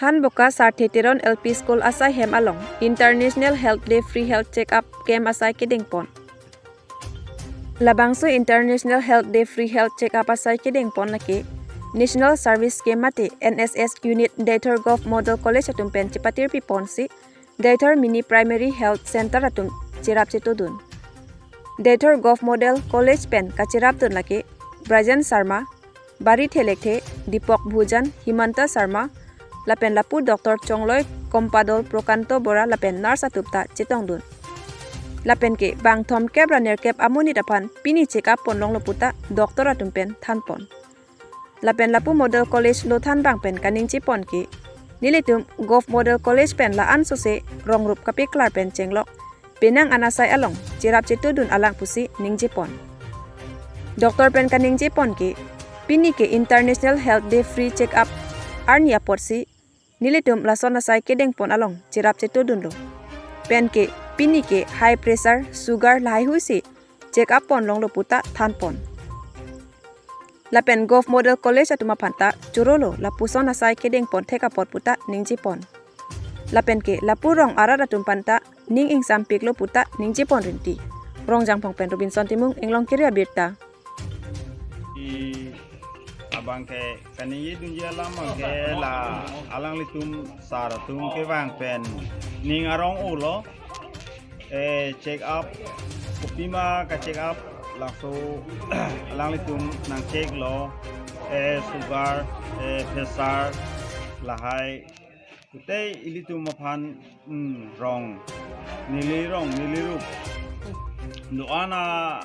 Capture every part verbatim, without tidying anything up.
Thanboka Sarthe Teron L P School asai hem along International Health Day Free Health Check-up Camp asai kedengpon. Labangso International Health Day Free Health Check-up asai kedengpon lake National Service Scheme mate N S S Unit Deithor Govt Model College atum pen chepatirpiponsi Deithor Mini Primary Health Center atum cherap chetodun. Deithor Govt Model College pen kacherapdun lake Brajen Sharma, Bari Thelekthe, Deepak Bhujan, Himanta Sharma, lapen lapu Doctor Chongloi Kompadol, Prokanto Bora lapen nurse atum ta chetongdun. Lapen ke bang thomkep ra nerkep amonit aphan pini check-up ponlonglo puta doctor atum pen thanpon. Lapen lapu Model College lo thanbang pen kaningjepon ke, nelitum Govt Model College pen la-an sose rongrup kapeklar pen chenglok penang an asai along cherap chetodun alang pusi ningjepon. Doctor pen kaningjepon ke, pini ke International Health Day Free Check-up arni apotsi nelitum lason asai kedengpon along cherap chetodunlo. Pen ke pini ke high pressure, sugar lahai huisi check-up ponlonglo puta thanpon. Lapen Govt Model College atum aphan ta chorolo lapuson asai kedengpon thek apot puta ningjepon. Lapen ke lapu rong arat atum aphan ta ning ingsampiklo puta ningjepon rinti. Rongjangphong pen Robinson Timung, Inglongkiri abirta. I abang ke kaningjedunji alam abang ke la alanglitum sar atum kevang pen ning arong-olo. Eh, check up, kopima ka check up, laso alanglitum nang check lo, eh, sugar, eh, pressure, lahai. Kutei ilitum aphan, hmm, rong, neli rong, neli rup. Do-an a,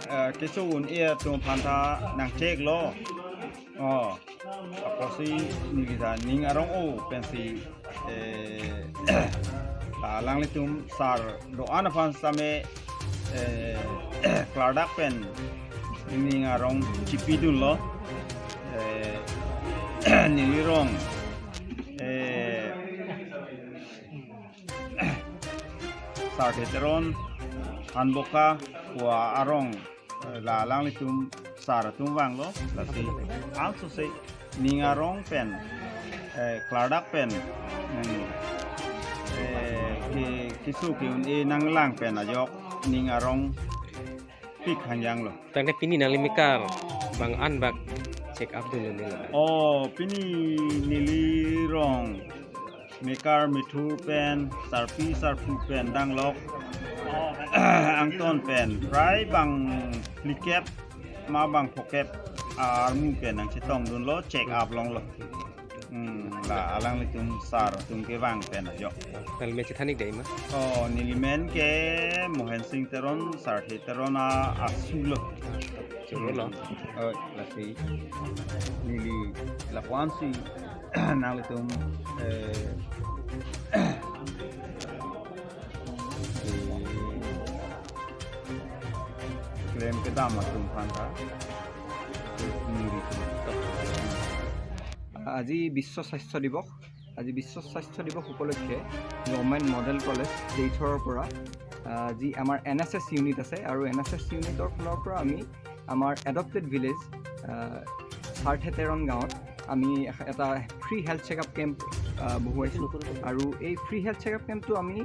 eh, keso un-e atum aphan ta nang check lo. Oh, apotsi neli ta ning arong-o pensi, eh, ta alanglitum sar do-an aphan same, eh, klardak pen ning arong chipidunlo. Eh, neli rong, eh, Sarthe Teron, Hanboka, Kua arong, eh, la alanglitum sar atum vanglo, lasi angsose ning arong pen, eh, klardak pen, hmm, eh, ke, keso ke-un-e nanglang pen ajok ning arongpik hangjanglo. Tangte pini nangli mekar bang an bak check up dunlo neli. Oh, pini neli rong mekar methur pen, sarpi sarpo pen danglok angton pen, prai bang phlikep ma bang phokep armu pen nang chetongdunlo, check up longlo. Hmm, la alanglitum sar atum kevang pen ajok. Nangli men chethan-ik dei ma? Oh, neli men ke Mohen Sing Teron, Sarthe Teron a-asu lo. Chorolo. Oh, lasi neli lapuansi nanglitum, eh, klem kedam atum aphan ta neli. আজি বিশ্ব স্বাস্থ্য দিৱস। আজি বিশ্ব স্বাস্থ্য দিৱস উপলক্ষে government model college দেইথৰৰ পৰা, আহ, যি আমাৰ এন এছ এছ ইউনিট আছে আৰু এন এছ এছ ইউনিটৰ ফালৰ পৰা আমি আমাৰ এডপ্টেড ভিলেজ, আহ, চাৰথেতেৰণ গাঁৱত আমি এখ-, এটা ফ্ৰী হেল্থ চেকআপ কেম্প, আহ, বহুৱাইছোঁ। আৰু এই ফ্ৰী হেল্থ চেকআপ কেম্পটো আমি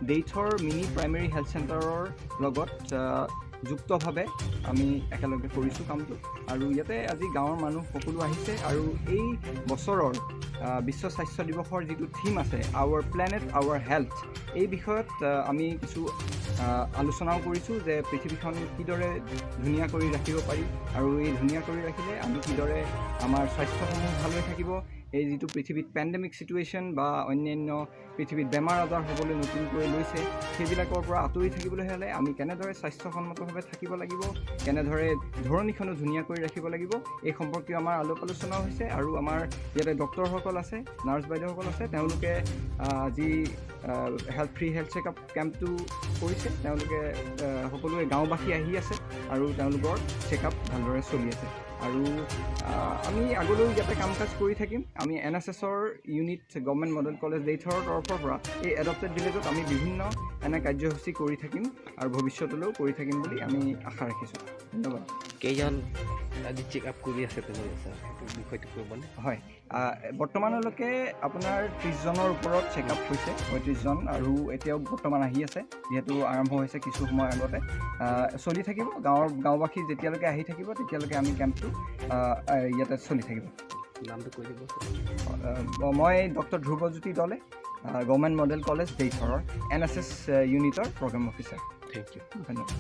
দেইথৰ মিনি প্ৰাইমেৰী হেল্থ চেণ্টাৰৰ লগত, আহ, যুক্তভাৱে আমি একেলগে কৰিছোঁ কামটো। আৰু ইয়াতে আজি গাঁৱৰ মানুহ সকলো আহিছে আৰু এই বছৰৰ, আহ, বিশ্ব স্বাস্থ্য দিৱসৰ যিটো থিম আছে, Our Planet, Our Health, এই বিষয়ত, আহ, আমি কিছু, আহ, আলোচনাও কৰিছোঁ যে পৃথিৱীখন কিদৰে ধুনীয়া কৰি ৰাখিব পাৰি আৰু এই ধুনীয়া কৰি ৰাখিলে আমি কিদৰে আমাৰ স্বাস্থ্যসমূহ ভাল হৈ থাকিব। এই যিটো পৃথিৱীত পেণ্ডেমিক চিটুৱেশ্যন বা অন্যান্য পৃথিৱীত বেমাৰ আজাৰ হ'বলৈ নতুনকৈ লৈছে, সেইবিলাকৰ পৰা আঁতৰি থাকিবলৈ হ'লে আমি কেনেদৰে স্বাস্থ্যসন্মতভাৱে থাকিব লাগিব, কেনেদৰে ধৰণীখনো ধুনীয়া কৰি ৰাখিব লাগিব, এই সম্পৰ্কীয় আমাৰ আলাপ আলোচনাও হৈছে। আৰু আমাৰ ইয়াতে ডক্তৰসকল আছে, নাৰ্ছ বাইদেউসকল আছে, তেওঁলোকে, আহ, আজি, আহ, হেল্থ, ফ্ৰী হেল্থ চেকআপ কেম্পটো কৰিছে। তেওঁলোকে, আহ, সকলোৱে গাঁওবাসী আহি আছে আৰু তেওঁলোকৰ চেকআপ ভালদৰে চলি আছে। আৰু, আহ, আমি আগলৈও ইয়াতে কাম কাজ কৰি থাকিম। আমি এন এছ এছৰ ইউনিট গভৰ্ণমেণ্ট মডেল কলেজ দেইথৰৰ তৰফৰ পৰা এই এডপ্টেড ভিলেজত আমি বিভিন্ন এনে কাৰ্যসূচী কৰি থাকিম আৰু ভৱিষ্যতলৈও কৰি থাকিম বুলি আমি আশা ৰাখিছোঁ। ধন্যবাদ। কেইজন আজি চেকআপ কৰি আছে তোমালোকে, ছাৰ? সেইটো বিষয়টো ক'বনে? হয়, আহ, বৰ্তমানলৈকে আপোনাৰ ত্ৰিশ জনৰ ওপৰত চেকআপ হৈছে, পঁয়ত্ৰিশ জন, আৰু এতিয়াও বৰ্তমান আহি আছে, যিহেতু আৰম্ভ হৈছে কিছু সময় আগতে। আহ, চলি থাকিব, গাঁৱৰ, গাঁওবাসী যেতিয়ালৈকে আহি থাকিব, তেতিয়ালৈকে আমি কেম্পটো, আহ, আহ, ইয়াতে চলি থাকিব। নামটো কৈ দিব। আহ, মই ডক্টৰ ধ্ৰুৱজ্যোতি দলে, আহ, গভৰ্ণমেণ্ট মডেল কলেজ দেইথৰৰ এন এছ এছ, আহ, ইউনিটৰ প্ৰগ্ৰাম অফিচাৰ। Thank you. ধন্যবাদ।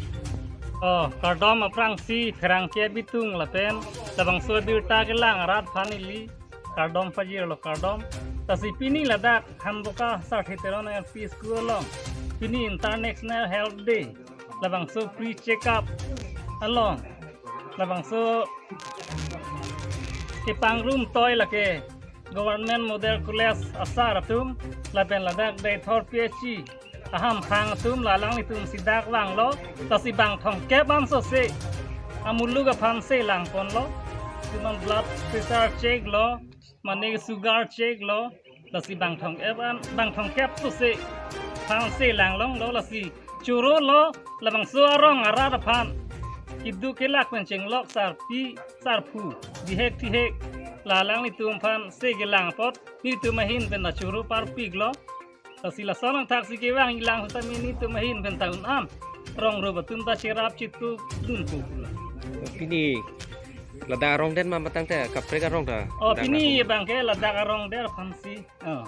Oh, kardom aphrangsi pherangke abitung lapen labangso abirta kelang arat aphan ili kardom pajirlo, kardom. Lasi pini ladak Hanboka Sarthe Teron L P School along pini International Health Day, labangso free checkup along, labangso kepangrum toi lake Government Model College asar atum lapen ladak Deithor P H E ahamphang atum, la alanglitum si dak vanglo, lasi bang thomkep an sose amuluk aphan se langponlo. Itum an blood pressure check lo, mane sugar check lo, lasi bang thomkep an, bang thomkep sose aphan se langlonglo, lasi chorolo, labangso arong arat aphan keduk kelak pen chenglok sarpi sarpo, bihek thihek, la alanglitum aphan se kelang apot nelitum ahin pen ta choro parpiklo. Lasi lason angthak si kevang ilang setame nelitum ahin pen ta un-an rong rup atum ta cherap chitu dunpo pulo. Pini ladak arong det ma, matang te kaprek arong ta? Oh, dak pini ladak abang ke ladak arong det aphansi. Oh,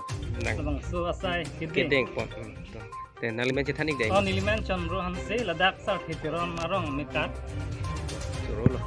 nang labangso asai kedeng. Kedeng pon. Hmm, to. Te nanglimen chethan-ik dei. Oh, nelimen Chandra Hanse, ladak Sarthe Teron arong amekat. Chorolo.